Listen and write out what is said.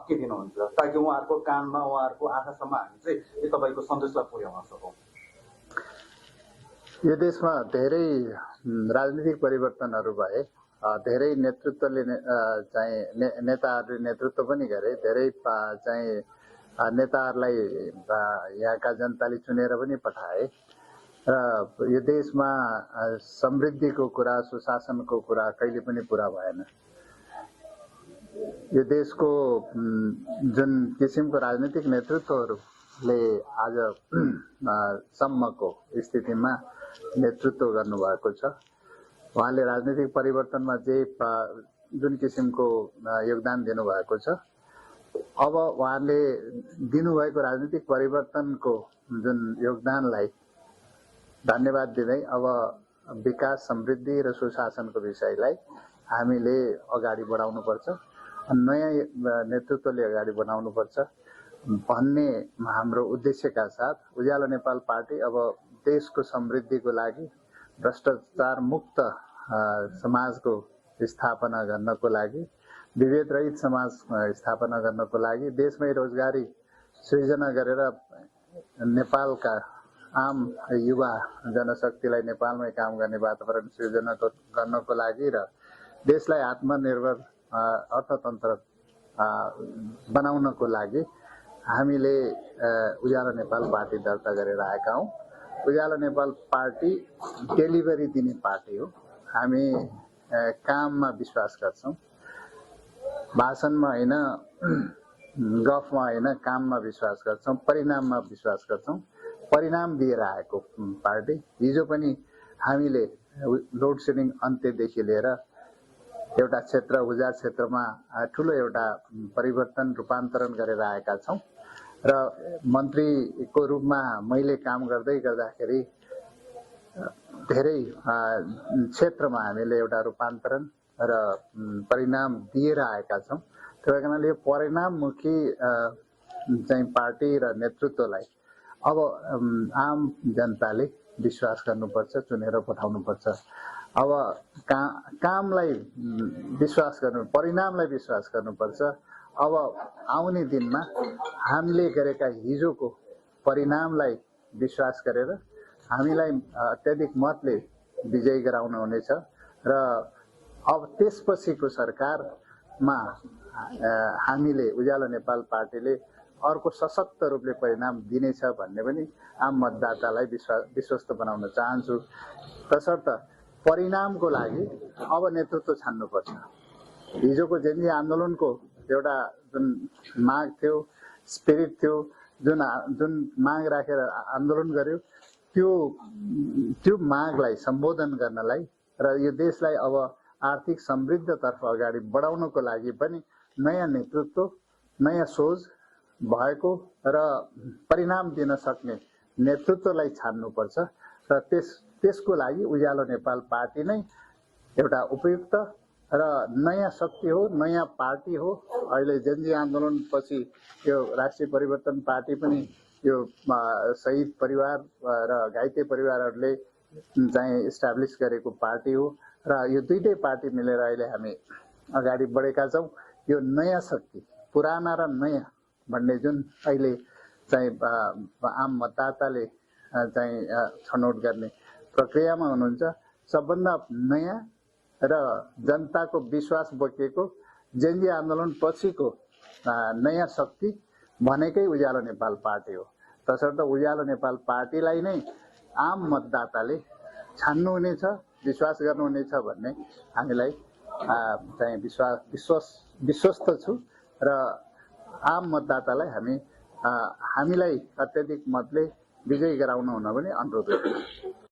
के दिनुहुन्छ ताकि उहाँहरूको कानमा उहाँहरूको आँखासम्म हामी चाहिँ यो तपाईँको सन्देशलाई पुर्याउन सकौँ? यो देशमा धेरै राजनीतिक परिवर्तनहरू भए, धेरै नेतृत्वले चाहिँ नेताहरूले नेतृत्व पनि गरे, धेरै चाहिँ नेताहरूलाई यहाँका जनताले चुनेर पनि पठाए र यो देशमा समृद्धिको कुरा, सुशासनको कुरा कहिले पनि पुरा भएन। यो देशको जुन किसिमको राजनीतिक नेतृत्वहरूले आज सम्मको स्थितिमा नेतृत्व गर्नुभएको छ, उहाँले राजनीतिक परिवर्तनमा जुन किसिमको योगदान दिनुभएको छ, अब उहाँले दिनुभएको राजनीतिक परिवर्तनको जुन योगदानलाई धन्यवाद दिँदै अब विकास, समृद्धि र सुशासनको विषयलाई हामीले अगाडि बढाउनुपर्छ, नयाँ नेतृत्वले अगाडि बढाउनुपर्छ भन्ने हाम्रो उद्देश्यका साथ उज्यालो नेपाल पार्टी अब देशको समृद्धिको लागि, भ्रष्टाचार मुक्त समाजको स्थापना गर्नको लागि, विभेद रहित समाज स्थापना गर्नको लागि, देशमै रोजगारी सृजना गरेर नेपालका आम युवा जनशक्तिलाई नेपालमै काम गर्ने वातावरण सृजना गर्नको लागि र देशलाई आत्मनिर्भर अर्थतन्त्र बनाउनको लागि हामीले उज्यालो नेपाल पार्टी दर्ता गरेर आएका हौँ। उज्यालो नेपाल पार्टी डेलिभरी दिने पार्टी हो। हामी काममा विश्वास गर्छौँ, भाषणमा होइन, गफमा होइन, काममा विश्वास गर्छौँ, परिणाममा विश्वास गर्छौँ। परिणाम दिएर आएको पार्टी। हिजो पनि हामीले लोड सेडिङ अन्त्यदेखि लिएर एउटा क्षेत्र, उजार क्षेत्रमा ठुलो एउटा परिवर्तन, रूपान्तरण गरेर आएका छौँ र मन्त्रीको रूपमा मैले काम गर्दै गर्दाखेरि धेरै क्षेत्रमा हामीले एउटा रूपान्तरण र परिणाम दिएर आएका छौँ। त्यही कारणले यो परिणाममुखी चाहिँ पार्टी र नेतृत्वलाई अब आम जनताले विश्वास गर्नुपर्छ, चुनेर पठाउनुपर्छ। अब कामलाई विश्वास गर्नु, परिणामलाई विश्वास गर्नुपर्छ। अब आउने दिनमा हामीले गरेका हिजोको परिणामलाई विश्वास गरेर हामीलाई अत्याधिक मतले विजयी गराउनु हुनेछ र अब त्यसपछिको सरकारमा हामीले उज्यालो नेपाल पार्टीले अर्को सशक्त रूपले परिणाम दिनेछ भन्ने पनि आम मतदातालाई विश्वस्त बनाउन चाहन्छु। तसर्थ परिणामको लागि अब नेतृत्व छान्नुपर्छ। हिजोको जेन्जी आन्दोलनको एउटा जुन माग थियो, स्पिरिट थियो, जुन माग राखेर आन्दोलन गर्यो, त्यो मागलाई सम्बोधन गर्नलाई र यो देशलाई अब आर्थिक समृद्धतर्फ अगाडि बढाउनको लागि पनि नयाँ नेतृत्व, नयाँ सोच भएको र परिणाम दिन सक्ने नेतृत्वलाई छान्नुपर्छ र त्यसको लागि उज्यालो नेपाल पार्टी नै एउटा उपयुक्त र नयाँ शक्ति हो, नयाँ पार्टी हो। अहिले जेन्जी आन्दोलनपछि यो राष्ट्रिय परिवर्तन पार्टी पनि यो शहीद परिवार र घाइते परिवारहरूले चाहिँ इस्टाब्लिस गरेको पार्टी हो र यो दुईटै पार्टी मिलेर अहिले हामी अगाडि बढेका छौँ। यो नयाँ शक्ति, पुराना र नयाँ भन्ने जुन अहिले चाहिँ आम मतदाताले चाहिँ छनौट गर्ने प्रक्रियामा हुनुहुन्छ, सबभन्दा नयाँ र जनताको विश्वास बोकेको जेन्जी आन्दोलन पछिको नयाँ शक्ति भनेकै उज्यालो नेपाल पार्टी हो। तसर्थ उज्यालो नेपाल पार्टीलाई नै आम मतदाताले छान्नुहुनेछ, विश्वास गर्नुहुनेछ भन्ने हामीलाई चाहिँ विश्वस्त छु र आम मतदातालाई हामीलाई अत्याधिक मतले विजयी गराउन हुन पनि अनुरोध गर्छु।